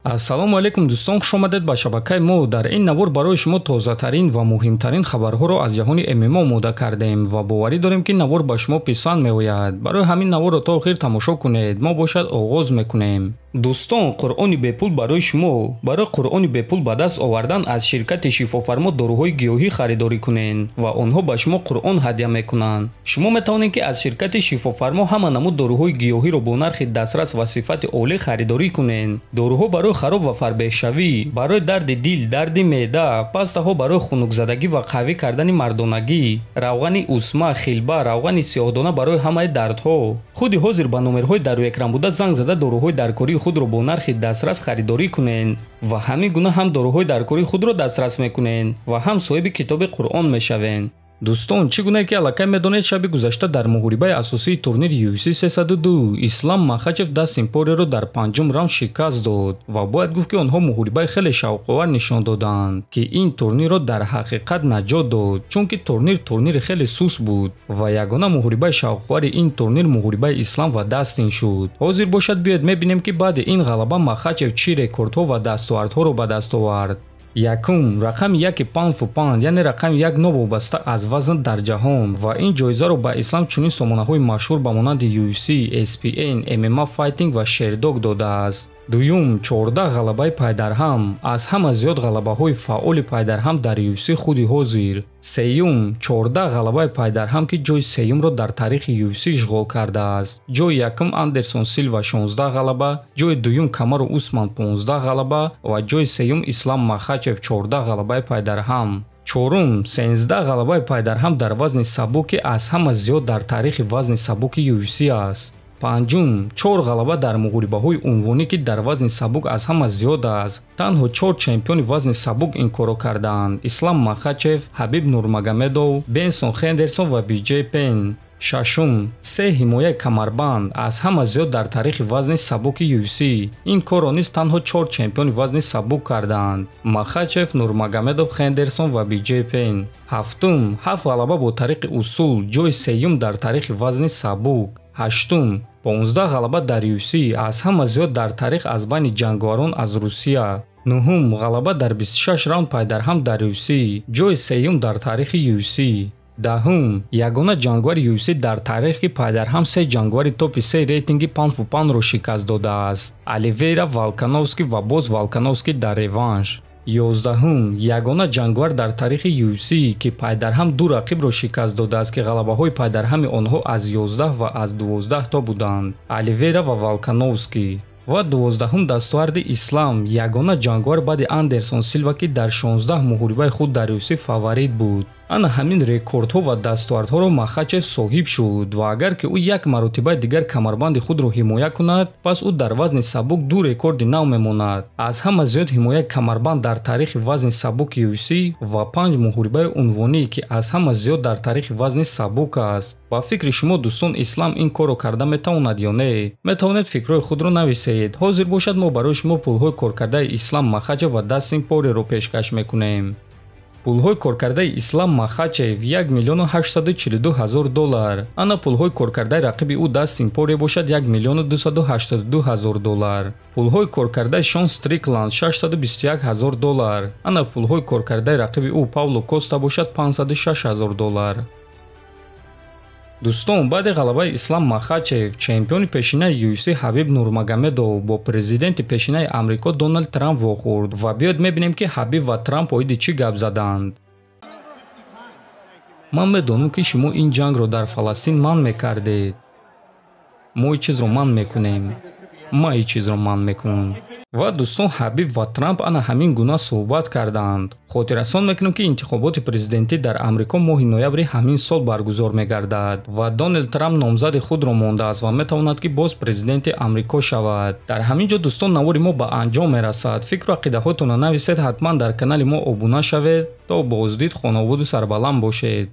Ассалому алайкум дӯстон, хуш омадед ба шабакаи мо. Дар ин навор барои шумо тозатарин ва муҳимтарин хабарҳоро аз ҷаҳони ММА омода кардем ва боварӣ дорем, ки навор ба шумо писанд меояд. Барои ҳамин наворро то охир тамошо кунед. Мо бошад оғоз мекунем. Дӯстон, Қуръони бепул барои шумо. Барои Қуръони бепул ба даст овардан аз ширкати Шифофармо доруҳои гиёҳӣ харидорӣ кунед ва онҳо ба шумо Қуръон ҳадя мекунанд. Шумо метавонед, ки аз ширкати Шифофармо ҳама намуд доруҳои гиёҳиро бо нархи дастрас ва сифати олӣ харидорӣ кунед. Доруҳо барои хароб ва фарбеҳшавӣ, барои дарди дил, дарди меъда, пастаҳо барои хунукзадагӣ ва қавӣ кардани мардонагӣ, равғани усма, хилба, равғани сиёҳдона барои ҳамаи дардҳо. Худи ҳозир ба номерҳои дар рӯи экран буда занг зада доруҳои даркории худро бо нархи дастрас харидорӣ кунед ва ҳамин гуна ҳам доруҳои даркории худро дастрас мекунед ва ҳам соҳиби китоби Қуръон мешавед. Дӯстон, чӣ гунае ки аллакай медонед, шаби гузашта дар муҳорибаи асосии турнири UFC 302 Ислам Махачев Дастин Порьеро дар панҷум раунд шикаст дод ва бояд гуфт, ки онҳо муҳорибаи хеле шавқовар нишон доданд, ки ин турнирро дар ҳақиқат наҷот дод, чунки турнир турнири хеле сус буд ва ягона муҳорибаи шавқовари ин турнир муҳорибаи Ислам ва Дастин шуд. Ҳозир бошад, биёед мебинем, ки баъди ин ғалаба Махачев чӣ рекордҳо ва дастовардҳоро ба даст овард. Якум, рақами яки pound for pound, яъне рақами як новобаста аз вазн дар ҷаҳон, ва ин ҷоизаро ба Ислам чунин сомонаҳои машҳур ба монанди UFC, ESPN, MMA Fighting ва Sherdog додааст. Дуюм, 14 ғалабаи пайдарҳам, аз ҳама зиёд ғалабаҳои фаъоли пайдарҳам дар UFC худи ҳозир. Сеюм, 14 ғалабаи пайдарҳам, ки ҷои сеюмро дар таърихи UFC ишғол кардааст. Ҷои якум Андерсон Силва 16 ғалаба, ҷои дуюм Камару Усман 15 ғалаба ва ҷои сеюм Ислам Махачев 14 ғалабаи пайдарҳам. Чорум, 13 ғалабаи пайдарҳам дар вазни сабук, ки аз ҳама зиёд дар таърихи вазни сабуки UFC аст. Панҷум, чор ғалаба дар муҳорибаҳои унвонӣ, ки дар вазни сабук аз ҳама зиёд аст. Танҳо чор чемпиони вазни сабук ин корро кардаанд: Ислам Махачев, Ҳабиб Нурмагомедов, Бенсон Хендерсон ва Биҷей Пен. Шашум, се ҳимояи камарбанд, аз ҳама зиёд дар таърихи вазни сабуки UFC. Ин корро низ танҳо чор чемпиони вазни сабук кардаанд: Махачев, Нурмагомедов, Хендерсон ва Биҷей Пен. Ҳафтум, ҳафт ғалаба бо тариқи усул, ҷои сеюм дар таърихи вазни сабук. Ҳаштум, 15 ғалаба дар UFC, аз ҳама зиёд дар таърих аз байни ҷанговарон аз Русия. Нуҳум, ғалаба дар 26 раунд пайдарҳам дар UFC, ҷои сеюм дар таърихи UFC. Даҳум, ягона ҷанговари UFC дар таърих, ки пайдарҳам се ҷанговари топи се рейтинги pound for pound ро шикаст додааст: Оливейра, Волкановски ва боз Волкановски дар реванш. 11-ум, ягона ҷанговар дар таърихи UFC, ки пайдарҳам ду рақибро шикаст додааст, ки ғалабаҳои пайдарҳами онҳо аз 11 ва аз 12 то буданд: Оливейра ва Волкановски. Ва 12-ум дастоварди Ислам: ягона ҷанговар баъди Андерсон Силва, ки дар 16 муҳорибаи худ дар UFC фаворит буд. Ана ҳамин рекордҳо ва дастовардҳоро Махачев соҳиб шуд ва агар ки ӯ як маротибаи дигар камарбанди худро ҳимоя кунад, пас ӯ дар вазни сабук ду рекорди нав мемонад: аз ҳама зиёд ҳимояи камарбанд дар таърихи вазни сабуки UFC ва панҷ муҳорибаи унвонӣ, ки аз ҳама зиёд дар таърихи вазни сабук аст. Ба фикри шумо, дӯстон, Ислам ин корро карда метавонад ё не? Метавонед фикрҳои худро нависед. Ҳозир бошад, мо барои шумо пулҳои коркардаи Ислам Махачев ва Дастин Порьеро пешкаш мекунем. Пулҳои коркардаи Ислам Махачев 1 842 000 доллар. Ана пулҳои коркардаи рақиби ӯ Дастин Порье бошад 1 282 000 доллар. Пулҳои коркардаи Шон Стрикланд 621 ҳазор доллар. Ана пулҳои коркардаи рақиби ӯ Пауло Коста бошад 506 ҳазор доллар. Дӯстон, баъди ғалабаи Ислам Махачев чемпиони пешинаи UFC Ҳабиб Нурмагомедов бо президенти пешинаи Амрико Доналд Трамп вохӯрд ва биёед мебинем, ки Ҳабиб ва Трамп оиди чӣ гап заданд. Ман медонам, ки шумо ин ҷангро дар Фаластин манъ мекардед. Мо ин чизро манъ мекунем. Ман ин чизро манъ мекунам. Ва дӯстон, Ҳабиб ва Трамп ана ҳамин гуна суҳбат карданд. Хотиррасон мекунем, ки интихоботи президентӣ дар Амрико моҳи ноябри ҳамин сол баргузор мегардад ва Доналд Трамп номзади худро мондааст ва метавонад, ки боз президенти Амрико шавад. Дар ҳамин ҷо, дӯстон, навори мо ба анҷом мерасад. Фикру ақидаҳоятонро нависед, ҳатман дар канали мо обуна шавед. То боздид, хонободу сарбаланд бошед.